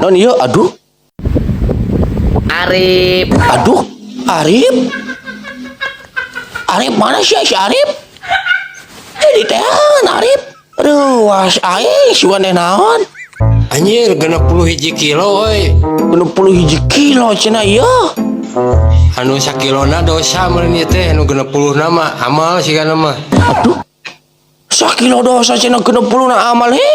Non iya, aduh. Arif. Aduh, Arif. Arif mana sih si Arif? Jadi tehan Arif. Aduh, was aing sugan teh naon? Anjir, 61 kilo euy. 61 kilo cenah ieu. Anu sakilona dosa meureun ieu teh, anu 60 mah amal sigana mah. Aduh. Sakilo dosa cenah 60 na amal he.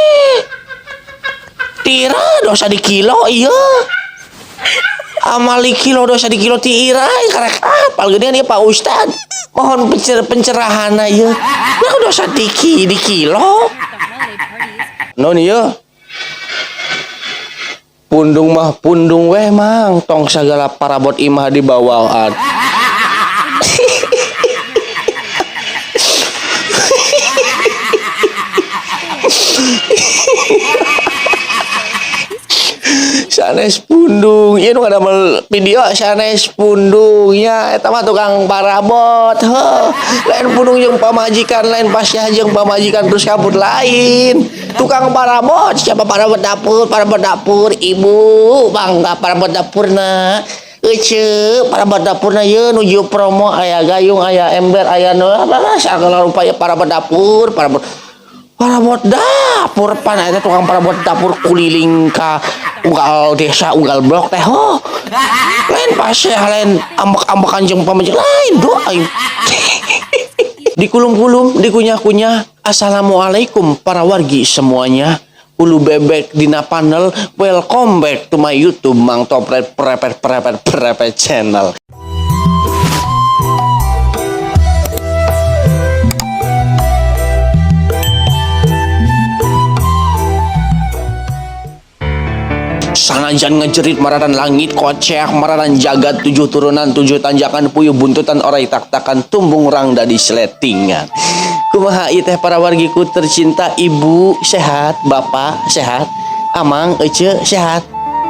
Tira dosa di kilo ieu. Amal di kilo dosa di kilo tira karek apal gedean ieu Pak Ustad. Mohon pencerahan ieu. Nah dosa di kilo. Non ieu. Pundung mah pundung weh mang, tong sagala parabot imah dibawaan. Sanes pundung, ieu nu ngadamel video sanes pundung nya eta mah tukang parabot heuh. Lain pundung jeung pamajikan, lain pasnya jeung pamajikan terus kabur lain. Tukang parabot, siapa parabot dapur, ibu bangga parabot dapurna. Ece, parabot dapurna ieu nuju promo aya gayung, aya ember, aya nu segala rupa ieu parabot dapur, parabot. Parabot dapur pan eta tukang parabot dapur kuliling ka unggal desa unggal blok teh ho. Lain paseh lain ambek-ambekan jeung pamajikan lain doa aing. Dikulum-kulum, dikunyah-kunyah. Assalamualaikum para wargi semuanya. Ulu bebek dina panel, welcome back to my YouTube Mang Topret Prepet Prepet Prepet channel. Sanajan ngejerit maratan langit kocek maratan jagat 7 turunan 7 tanjakan puyuh buntutan orai tak-takan tumbung rangda di sletingan. Kumaha ieu teh para wargiku tercinta, ibu sehat, bapak sehat, amang ece sehat.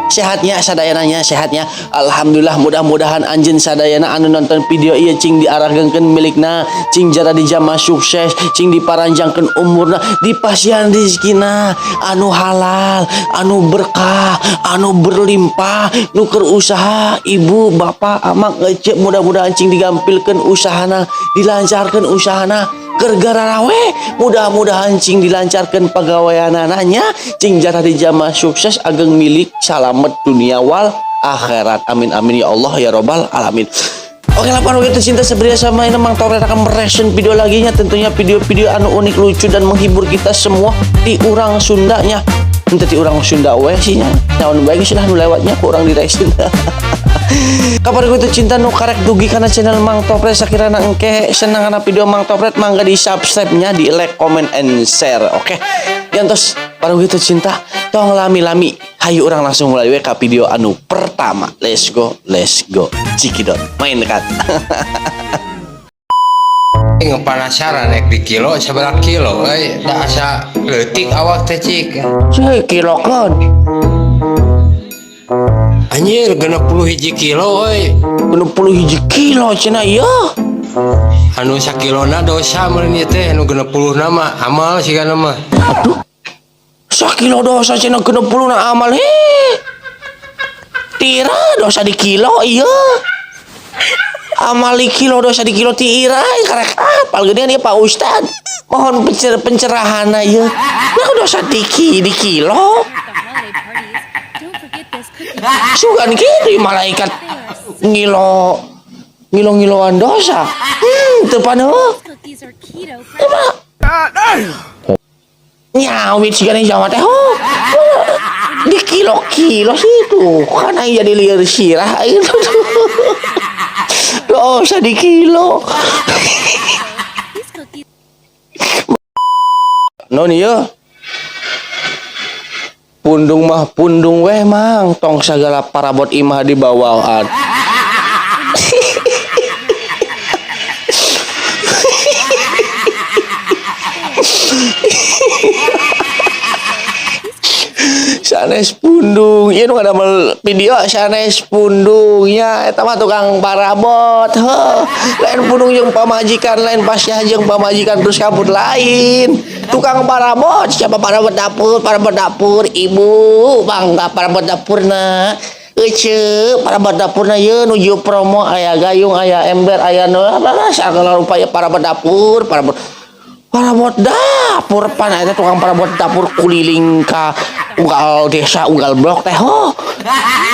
Sehatnya sadayananya sehatnya. Alhamdulillah, mudah-mudahan anjeun sadayana anu nonton video ieu cing diarahkeun milikna, cing jara dijamah sukses, cing diparanjangkeun umurna, dipasihan rezekina anu halal, anu berkah, anu berlimpah, nu keur usaha ibu, bapak, amang ece mudah-mudahan cing digampilkeun usahana, dilancarkeun usahana. Keur gararawe mudah-mudahan cing dilancarkan pagaweanananya, cing jara dijamah sukses ageng milik salamet dunia wal akhirat. Amin amin ya Allah ya robbal alamin. Oke lah para warga tercinta, seperti sama ini Mang Topret akan mereaction video lagi nya, tentunya video-video anu unik, lucu dan menghibur kita semua di urang Sundanya. Entah di urang Sunda we sih nya, naon bae geus lah nu lewatnya ku urang di reaction. Kabar gue tercinta nu karek dugi karena channel Mang Topret, sakirana engke senang karena video Mang Topret mangga di subscribe nya, di like, comment, and share. Oke, yang terus para gue tercinta tong lami-lami, hayu orang langsung mulai we ka video anu pertama. Let's go, let's go, cikidot main dekat. Aing penasaran rek di kilo sabaraha kilo euy, da asa leutik awak teh cik. Cek kilokeun. Anjir, 61 kilo euy. 61 kilo cenah ieu. Anu sakilona dosa meureun ieu teh, anu 60 mah amal sigana mah. Aduh. Sakilo dosa cenah 60 na amal he. Tira dosa di kilo ieu. Amal di kilo dosa di kilo tira karek apal gedean ieu Pak Ustad. Mohon pencerahan ieu. Nah dosa di kilo. Sugan kitu malaikat ngilo ngilo-ngiloan dosa. Teu paneuh. Nyawit sigana Jawa teh. Oh. Di kilo-kilo sih tuh. Kan aing jadi lieur sirah aing. Dosa di kilo. Non ieu. Pundung mah pundung weh mang, tong sagala parabot imah dibawaan. Sanes pundung, ieu nu ngadamel video sanes pundung nya, eta mah tukang parabot heuh. Lain pundung jeung pamajikan, lain pasea jeung pamajikan terus kabur, lain. Tukang parabot, siapa parabot dapur, parabot dapur, ibu, bangga parabot dapurna. Ece, parabot dapurna ye nuju promo, aya gayung, aya ember, aya nu apa segala rupa ya parabot dapur, parabot parabot dapur pan eta tukang parabot dapur kuliling ka unggal desa, unggal blok teh ho.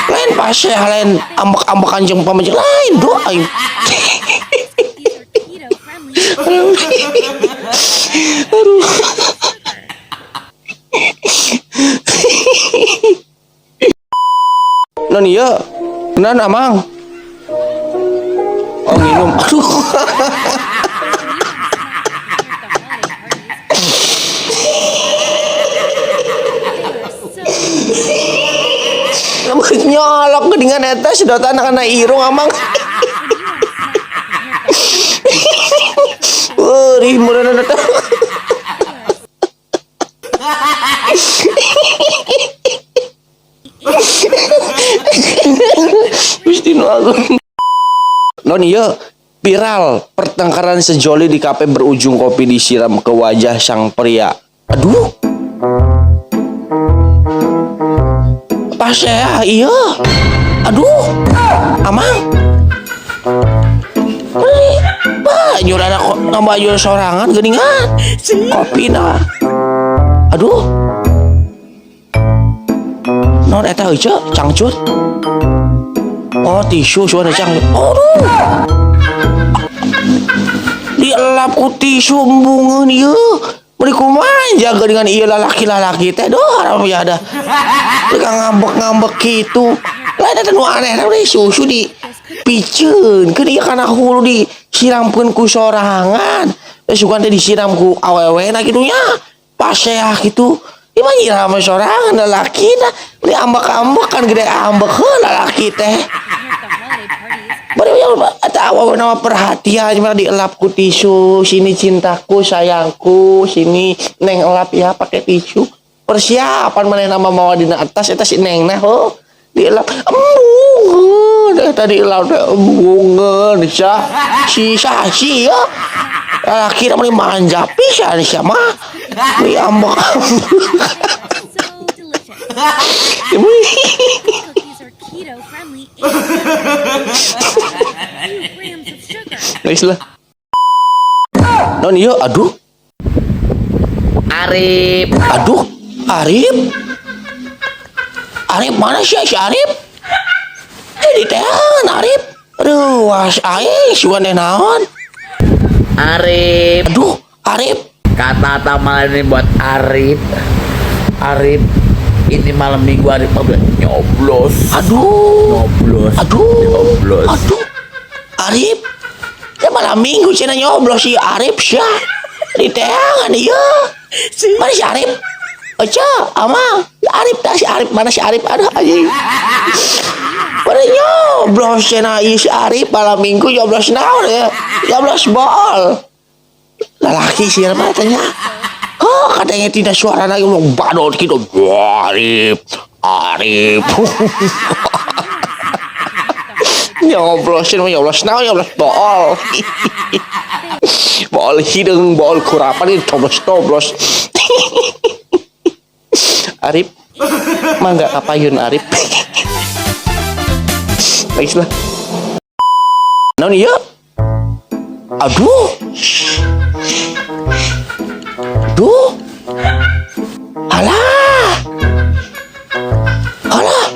Lain pasea, lain ambek-ambekan jeung pamajikan, lain do aing. These are keto friendly. Aduh. Non iya, non amang. Oh nginum. Aduh. Nyolok geuningan eta sedotan kana irung amang. Eurih meureun eta. Gusti nu agung. Non iya, viral pertengkaran sejoli di kafe berujung kopi disiram ke wajah sang pria. Aduh. Pasea iya. Aduh. Amang. Baju ada kok baju sorangan geuningan. Kopi na. Aduh. Non eta heuceu cangcut. Oh tisu suara cangcut. Aduh. Dielap ku tisu embungeun ieu. Beri kumaha jaga dengan ieu lalaki-lalaki teh doh haram ya dah. Mereka ngambek-ngambek gitu. Lain eta nu aneh teh susu di piceun keun ieu kana hulu disiramkeun ku sorangan. Terus sugan teh disiram ku awewena kitu nya. Paseah kitu. Ieu mah nyiram sorangan lalaki dah. Beri ambek-ambek kan gede ambek heuh lalaki teh. Bari ya eta awewena mah perhatian mah dielap ku tisu, sini cintaku sayangku, sini neng elap ya pakai tisu. Persiapan manehna mah mawa dina atas eta si nengna heuh. Dielap embungeun eta dielap teh embungeun sia si sasi ya. Lalaki mah manja pisan sia mah. Beri ambek. So delicious. Cookies are keto friendly and few grams of sugar. Guys lah. Non iya, aduh. Arif. Aduh, Arif. Arif mana sih si Arif? Di teangan Arif. Aduh, was aing sugan teh naon? Arif. Aduh, Arif. Kata-kata malam ini buat Arif. Arif, ini malam minggu Arif mau nyoblos. Aduh. Nyoblos. Aduh. Nyoblos. Aduh. Arif. Ya malam minggu cenah nyoblos si Arif sia. Di teangan ieu. Mana si Arif? Oca, amang. Arif dah si Arif, mana si Arif? Aduh anjing. Mana nyoblos cenah ieu si Arif malam minggu nyoblos naon ya? Nyoblos bol. Lalaki sih apa tanya? Oh, katanya tidak suara lagi ngomong badot gitu. Arif, Arif. Nyoblosin, nyoblos naon, nyoblos bol. Bol hidung, bol kurapan ini coblos-coblos. Arif, mangga kapayun Arif. Baiklah. Naon ieu? Aduh. Aduh. Alah. Alah.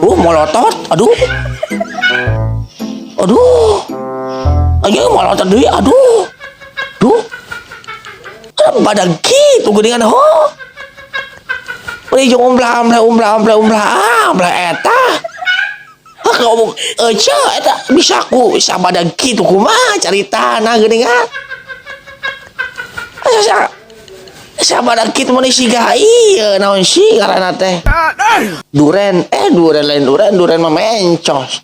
Molotot. Aduh. Aduh. Ayo molotot deui. Aduh. Aduh. Aduh, badag kitu geuningan ho. Bari jeung umblah-ambleh umblah-ambleh umblah-ambleh eta. Hah, ngomong ece eta bisa ku bisa badag kitu kumaha caritana geuningan. Asa sa badag kitu mun siga ieu naon sih ngaranna teh. Duren, duren lain duren, duren mah mencos.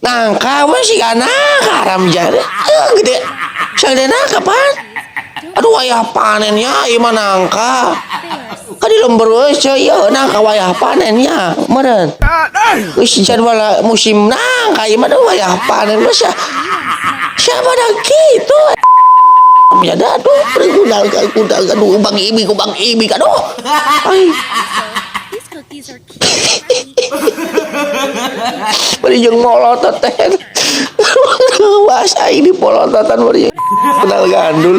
Nangka we siga nangka haram jare. Gede. Sagede nangka pan. Aduh ayah panen ya ieu mah nangka. Kan di lembur we ceu ieu nangka wayah panen nya meureun. Geus jadwal musim nangka ieu mah wayah panen geus siapa dah gitu. Ya dah aduh kuda kuda aduh bang ibik bang ibik aduh. Ay. These cookies are cute, happy, Bari jeung molotot teh. Bahasa ini polototan bari kenal gandul.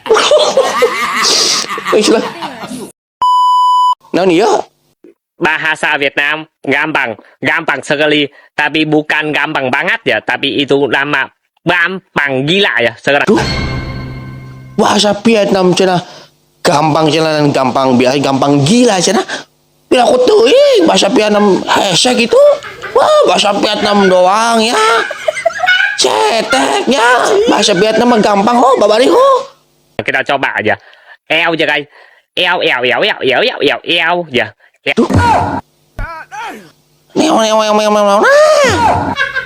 the holiday parties. Get Geus lah. Naon ieu? Bahasa Vietnam gampang, gampang sekali, tapi bukan gampang banget ya, tapi itu nama gampang gila ya sekarang. Duh. Bahasa Vietnam cenah gampang cenah dan gampang biasa gampang gila cenah. Bila aku teuing bahasa Vietnam hese gitu. Wah, bahasa Vietnam doang ya. Cetek ya. Bahasa Vietnam mah gampang ho, babari ho. Kita coba aja. Eo aja guys. Eo eo eo eo eo eo eo eo ya. Duh. Meow meow meow meow meow. Nah.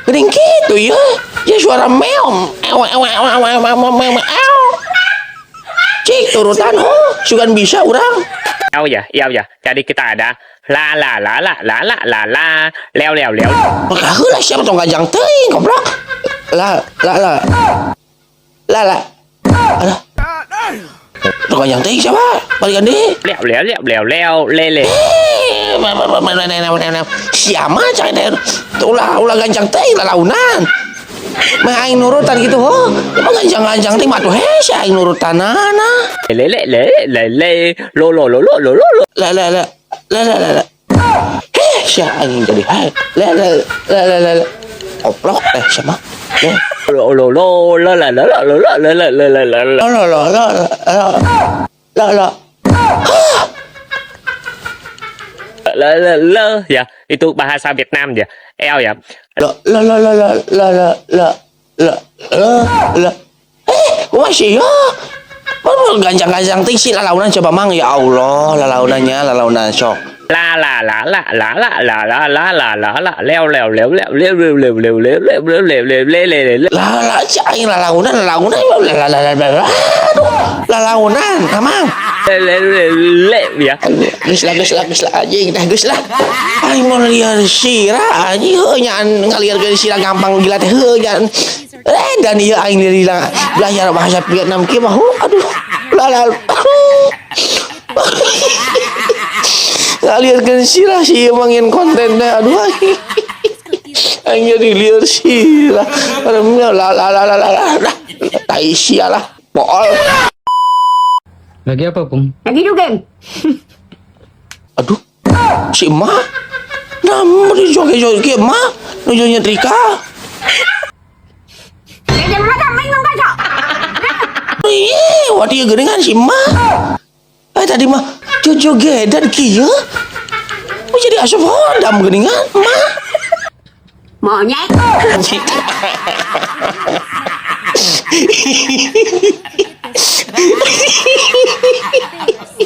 Geuning kitu ya. Ya suara meow. Ew ew ew ew ew ew ew ew. Cik turutan ho, sugan bisa urang. Eo ya, eo ya. Jadi kita ada la la la la la la la la leo leo leo. Maka heula siapa tong gajang teuing goblok. La la la. La la. Alah. Tong gajang teuing siapa? Balikan deui. Leo leo leo leo leo le le. Eh, siapa cai teh? Ulah ulah gancang teuing lalaunan. Mah aing nurutan gitu ho. Emang gancang-gancang teh mah tuh hese aing nurutanana. Le le le le le lo lo lo lo lo lo lo. La la la la la la la. Heh, sia aing jadi hai. La la la la la. Oplok teh sama. Le Lo lo lo la la la la la la la la la la la. La la la la la la la. La la la ya, itu bahasa Vietnam ya. Eo ya. La la la la la la la la la la la. Eh, kumaha sih ya? Mana gancang-gancang teh sih lalaunan coba mang ya Allah, lalaunannya lalaunan sok. La la la la la la la la la la la la leo leo leo leo leo leo leo leo leo leo leo leo leo leo leo leo. La la cik aing lalaunan lalaunan la la la la la. Aduh, lalaunan amang. Le le le le ya. Geus lah geus lah geus lah anjing teh geus lah. Aing mau liar sirah anjing heuh nyaan ngalieurkeun sirah gampang gila teh heuh nyaan. Eh dan ieu aing lila belajar bahasa Vietnam kieu mah aduh. La la. Ngalieurkeun sirah sih ieu mangin konten teh aduh anjing. Aing jadi liar sirah. Aduh la la la la la la. Tai sia lah. Pool. Lagi apa, Pung? Lagi dugem. Aduh, si emak. Nah, mau dijoget-joget emak. Nuju nyetrika. Ih, wah dia geuningan si emak. Eh tadi mah jojogedan kieu. Oh jadi asup hodam geuningan emak. Monyet.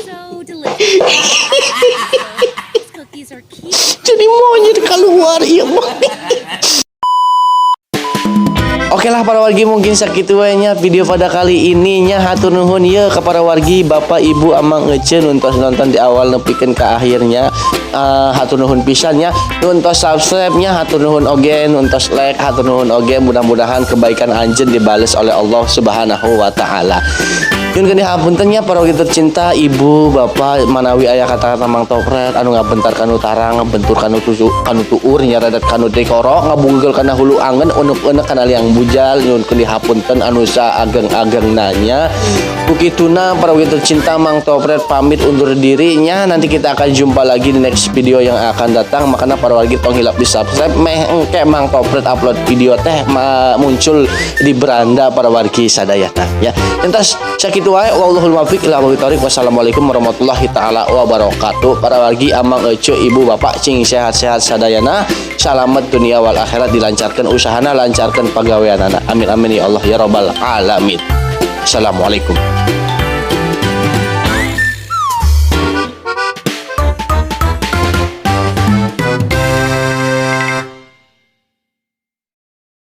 So delicious. These cookies are cute. Jadi monyet keluar iya mah. Oke lah para wargi, mungkin sakitu we nya video pada kali ini nya. Hatur nuhun ye ke para wargi, bapak ibu amang ece nuntos nonton di awal nepikeun ke akhirnya. Hatur nuhun pisan nya, nuntos subscribe nya, hatur nuhun oge, nuntos like, hatur nuhun oge. Mudah-mudahan kebaikan anjeun dibales oleh Allah Subhanahu wa taala. Nyun geuning hapunten nya para wargi tercinta, ibu, bapak, manawi aya kata-kata Mang Topret anu ngabentar kanu tarang, ngabentur kanu tusu, kanu tuur, nyaradat kanu dekoro, ngabunggel kana hulu angen, unek-unek kana liang bujal. Nyun geuning hapunten anu saageng-ageng nanya. Kukituna para wargi tercinta, Mang Topret pamit undur dirinya. Nanti kita akan jumpa lagi di next video yang akan datang. Makanya para wargi tong hilap di subscribe meh engke Mang Topret upload video teh muncul di beranda para wargi sadayana ya. Entas sakitu wae, wallahul muwaffiq ila aqwamit thoriq. Wassalamualaikum warahmatullahi taala wabarakatuh. Para wargi amang ece ibu bapak cing sehat-sehat sadayana, salamet dunia wal akhirat, dilancarkan usahana, lancarkan pagaweanana. Amin amin ya Allah ya rabbal alamin. Assalamualaikum.